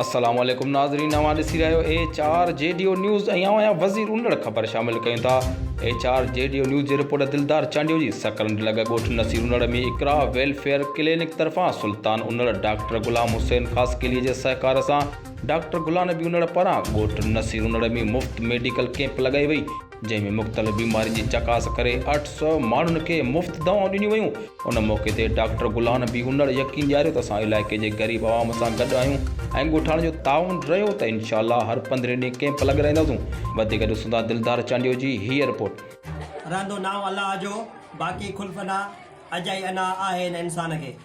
السلام عليڪم ناظرين اوهان ڏسي رهيا آهيو H R G D O news ۽ آئون آهيان وزير انڙ خبر شامل ڪيون ٿا H R G D O news جي رپورٽر دلدار چانڊيو جي سڪرنڊ لڳ ڳوٺ نصير انڙ ۾ اقرا ويلفيئر ڪلينڪ طرفان سلطان انڙ ڊاڪٽر غلام حسين خاصخيلي جي سهڪار سان ڊاڪٽر غلام نبي انڙ پاران ڳوٺ نصير انڙ ۾ مفت ميڊيڪل ڪيمپ لڳائي وئي جنهن ۾ مختلف بيمارين جي چڪاس ڪري 800 ماڻهن کي مفت دوائون ڏنيون ويون. ان موقعي تي ڊاڪٽر غلام نبي انڙ يقين ڏياريو ته اسان علائقي جي غريب عوام سان گڏ آهيون ۽ ڳوٺاڻن جو تعاون رهيو ته انشاء الله هر پندرهين ڏينهن ڪئمپ لڳرائينداسون. وڌيڪ ڏسون ٿا دلدار چانڊيو جي هيء رپورٽ. رهندو نانء الله جو، باقي خلف نه، اجائي انا آهي هن انسان کي.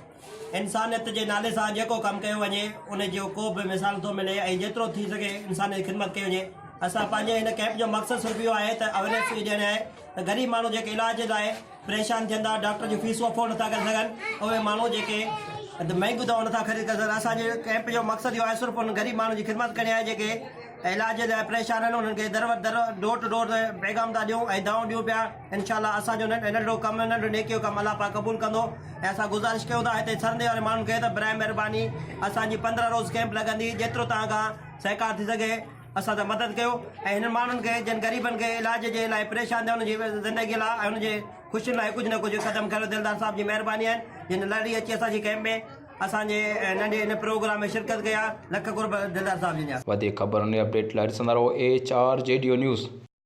انسانيت جي نالي سان جيڪو ڪم ڪيو وڃي ان جو ڪو به مثال نٿو ملي ۽ جيترو ٿي سگهي انسانيت جي خدمت ڪئي وڃي. اسان پنهنجي هن ڪئمپ جو مقصد صرف اهو آهي ته اويرنيس اهي ڏيڻ آهي ته غريب ماڻهو جيڪي علاج لاء پريشان ٿين ٿا ڊاڪٽر جون فيسون افورڊ نٿا ڪري سگهن اهي ماڻهو جيڪي مهنگيون دوائون نٿا خريد ڪري سگهن اسان جي ڪئمپ جو مقصد اهو آهي صرف انهن غريب ماڻهن جي خدمت ڪرڻي آهي جيڪي علاج لاء پريشان آهن انهن کي در در ڊور ٽو ڊور پيغام ٿا ڏيون ۽ دوائون ڏيون پيا انشاء الله اسان جو ننڍڙو ڪم ننڍڙو نيڪي جو ڪم الله پاڪ قبول ڪندو ۽ اسان گذارش ڪيون ٿا هتي سرندي واري ماڻهن کي ته برائي مهرباني اسان جي 15 روز ڪئمپ لڳندي جيترو توهان کان سهڪار ٿي سگهي اسان سان مدد ڪيو ۽ هنن ماڻهن کي جن غريبن کي علاج جي لاء پريشان ٿيا انهن جي زندگي لاء ۽ انهن جي خوشين لاء ڪجهه نه ڪجهه قدم کڻو دلدار صاحب جي مهرباني آهن جن لڙي اچي اسان جي ڪئمپ ۾ اسان جي ننڍي هن پروگرام ۾ شرڪت ڪئي آهي لک قرب دلدار صاحب جن جا. وڌيڪ خبرن ۽ اپڊيٽ لاء ڏسندا رهو H R G D O news.